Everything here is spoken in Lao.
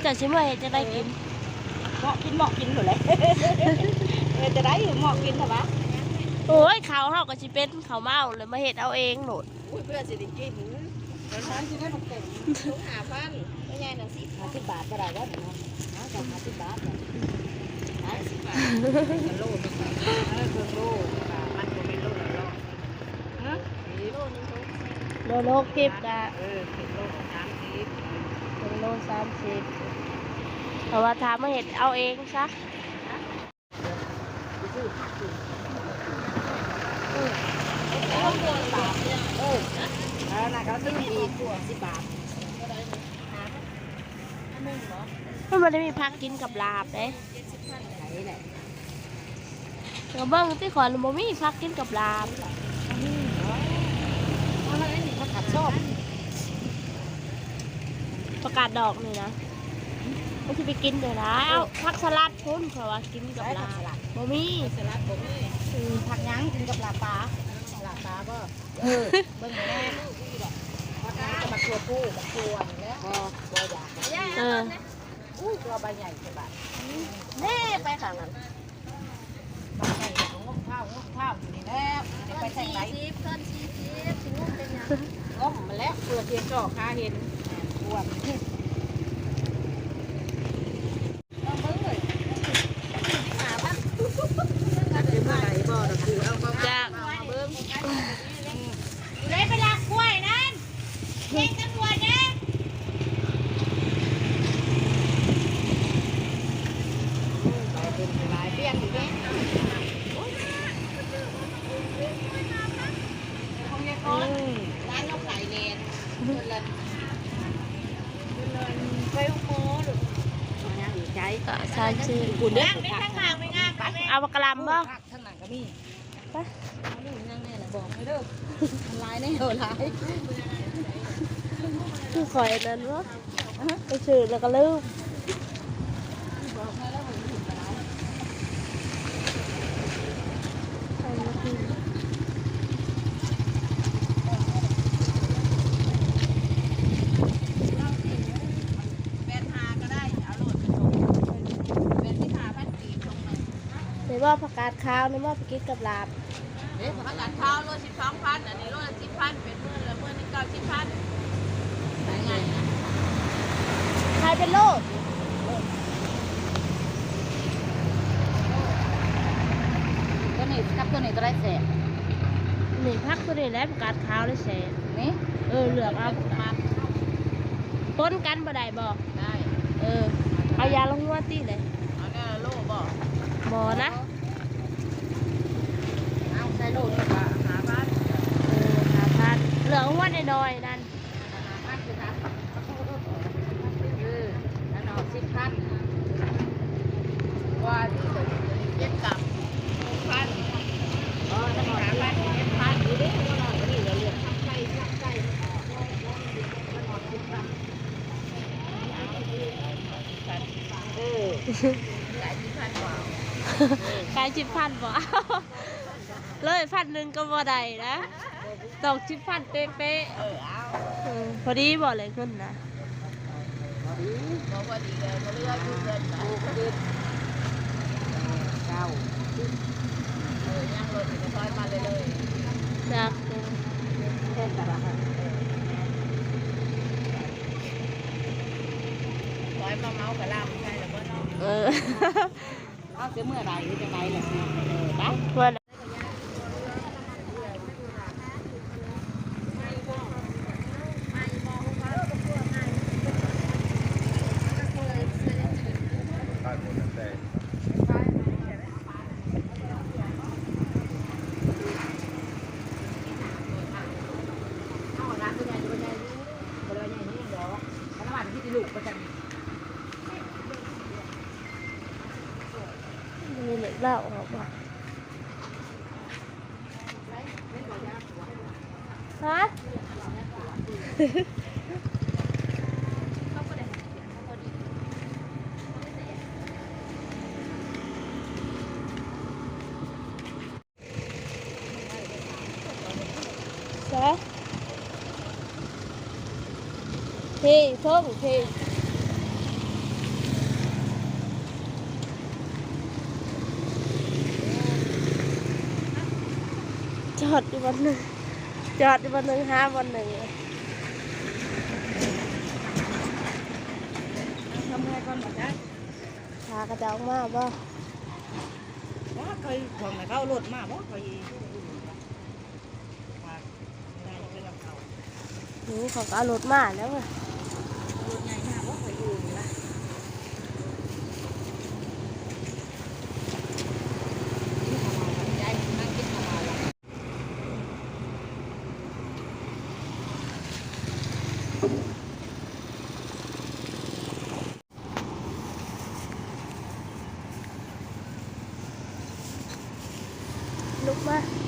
ເຈົ້າຊິເມືອເຮັດຈັ່ງໃດກິນ? ເໝາະກິນ ເໝາະກິນໂລດແຫຼະ. ເຮັດຈັ່ງໃດເໝາະກິນເຖາະວະ? ໂອ້ຍ ເຂົ້າເຮົາກໍຊິເປັນເຂົ້າເມົາແລ້ວ ມາເຮັດເອົາເອງໂລດ. ໂອ້ຍ ເພື່ອຊິໄດ້ກິນ. ເອີ ຂາຍຊິໄດ້ບັກແຕງ ຖົງຫ້າພັນ ໂຕໃຫຍ່ໜຶ່ງສິບ ຫ້າສິບບາດກໍໄດ້ແລ້ວເນາະ. ເອົາ ກໍຫ້າສິບບາດ ຫ້າສິບບາດ ໂລໜຶ່ງ. ເອີ ເຄິ່ງໂລ ມັນບໍ່ແມ່ນໂລລະຮ້ອຍ. ຮະ? ໂລໜຶ່ງຫົກສິບ ໂລ ໂລ ໂລຫົກສິບກະ ເອີ ເຄິ່ງໂລສາມສິບ ເຄິ່ງໂລສາມສິບ ເພາະວ່າຖ້າມາເຮັດເອົາເອງຊະ. ເອີ ເອີ ເອີ ເອີ ນັ້ນກໍຊື້ອີກສິບບາດ. ມັນບໍ່ໄດ້ມີຜັກກິນກັບລາບເດ້. ກໍເບິ່ງຕິ ຂ້ອຍບໍ່ມີຜັກກິນກັບລາບ. ຜັກກາດດອກນີ້ນະ ມັນຊິໄປກິນໄດ້ຫຼາຍ. ເອົາ ເອີ ຜັກສະຫຼັດພຸ້ນ ເພາະວ່າກິນກັບລາບ ໄດ້ຜັກສະຫຼັດ ບໍ່ມີ. ຜັກສະຫຼັດບໍ່ມີ. ອືມ ຜັກຫຍັງກິນກັບລາບປາ? ລາບປາບໍ່? ເອີ ເບິ່ງແນ່ ມາຕົວຜູ້ມາຕົວນີ້ແຫຼະ. ບໍ່ ບໍ່ຢາກ. ເອີ ອຸ້ຍ ຕົວໃບໃຫຍ່ແທ້ບາດ. ເດ້ ໄປຂ້າງນັ້ນ ໃບໃຫຍ່ກໍງົກເທົ້າ ງົກເທົ້າຢູ່ນີ້ແລ້ວ ຈະໄປທາງໃດ? ສີ່ສິບ ເກີນສີ່ສິບ ຊິງົກເປັນຫຍັງ? ງົກມັນແຫຼະ ເພື່ອຊິຊອກຫາເຫັນ ອ້ວນ. ລອງເບິ່ງເລີຍ ຫ້າພັນ ຈັກຊິເມື່ອໃດບໍ່ ດອກ ເອົາ ຈັກ ເບິ່ງ ຜູ້ໃດໄປລັກກ້ວຍນັ້ນ ແຈ້ງຕຳຫຼວດແດ່. ໂອ້ຍ ຫຼາຍຄົນຫຼາຍ ປ່ຽນອີກແລ້ວ. ຂອງຍາຍພອນ ອືມ ຮ້ານເຮົາຂາຍແລ່ນ ເພິ່ນລະ ເພິ່ນລະໄປໂຮງໝໍໂລດ. ເອົາຫຍັງອີກໃຈ ກະຊາຍຊື່ ພຸ້ນເດີ ທາງຂ້າງໄປງາມ ເອົາບັກກະຫຼ່ຳບໍ່? ທາງນັ້ນກໍມີ. ໄປ ເອົາລູກຍັງແນ່ລະ ບອກໃຫ້ເດີ ມັນຫຼາຍແນ່ ຫຼາຍ ຄືຂ້ອຍນັ້ນບໍ່ ໄປຊື້ແລ້ວກໍລືມ. ແປດຫ້າກໍໄດ້ ເອົາໂລດ ແປດສິບຫ້າພັນກີບ ສົ່ງມາ. ໄດ້ບໍ່ ຜັກກາດຂາວນີ້ບໍ່ ໄປກິນກັບລາບ? ເດ້ ຜັກກາດຂາວໂລສິບສອງພັນ ອັນນີ້ໂລລະສິບພັນ ເປັນໝື່ນລະ ໝື່ນໜຶ່ງເກົ້າສິບພັນ ຂາຍງ່າຍນະ ຂາຍເປັນໂລ. ໂຕນີ້ກັບໂຕນີ້ໂຕໃດແຊບ? ນີ້ ຜັກໂຕນີ້ແຫຼະ ຜັກກາດຂາວນີ້ແຊບ. ນີ້ ເອີ ເລືອກເອົາ ປົນກັນບໍ່ໄດ້ບໍ່? ໄດ້ ເອີ ເອົາຢ່າງລະຫົວຕິເດ້. ເອົາແນວລະໂລບໍ່? ບໍ່ນະ ເອົາໃສ່ໂລໜຶ່ງກໍຫ້າພັນ. ເອີ ຫ້າພັນ ເລືອກຫົວນ້ອຍໆນັ້ນ ຫ້າພັນຄືກັນ. ເອີ ອັນນັ້ນສິບພັນ ກວ່າທີ່ຈະເຈັດກັບ ຫົກພັນ ເອີ ອັນນັ້ນສິບເອັດພັນ ນີ້ເດ້ ຫົວນ້ອຍກວ່ານີ້ ເລືອກທັງໄກ່ທັງໄກ່ ເອີ ຂາຍສິບພັນບໍ່ເອົາ ເລີຍພັນໜຶ່ງກໍບໍ່ໄດ້ນະ ຕ້ອງສິບພັນເປະໆ. ເອີ ເອົາ ເອີ ພໍດີບໍ່ແຫຼະເງິນນະ? ພໍດີ ບໍ່ພໍດີກໍບໍ່ເຫຼືອຢູ່ເງິນນະ. ເກົ້າສິບ ເອີ ຍັງລົດກໍຖອຍມາເລື້ອຍໆ ຈັກ ແມ່ນຕະຫຼາດ ຖອຍມາເມົາກະລາບໃສ່ລະບໍ່ເນາະ. ເອີ ເອົາ ຊິເມື່ອໃດ ຫຼືຈັ່ງໃດລະ ເອີ ໄປ ເມື່ອໃດ. ນີ້ແຫຼະ ລາວອອກມາ ຮະ? ໃສ? ເພ ເທິງເພ. ຈອດຢູ່ບ່ອນໜຶ່ງ ຈອດຢູ່ບ່ອນໜຶ່ງ ຫາບ່ອນໜຶ່ງ. ເອົາ ເມື່ອຍກ່ອນບໍ່ຈັກ ຖ້າເຂົາເຈົ້າອອກມາບໍ່? ບໍ່ ຂ້ອຍ ພວກນັ້ນເຂົາເອົາລົດມາບໍ່? ຂ້ອຍ ໂອ້ ເຂົາກໍເອົາລົດມາແລ້ວເວີ້ຍ ລົດໃຫຍ່ມາບໍ່? ຂ້ອຍຢູ່ນີ້ລະ ລຸກມາ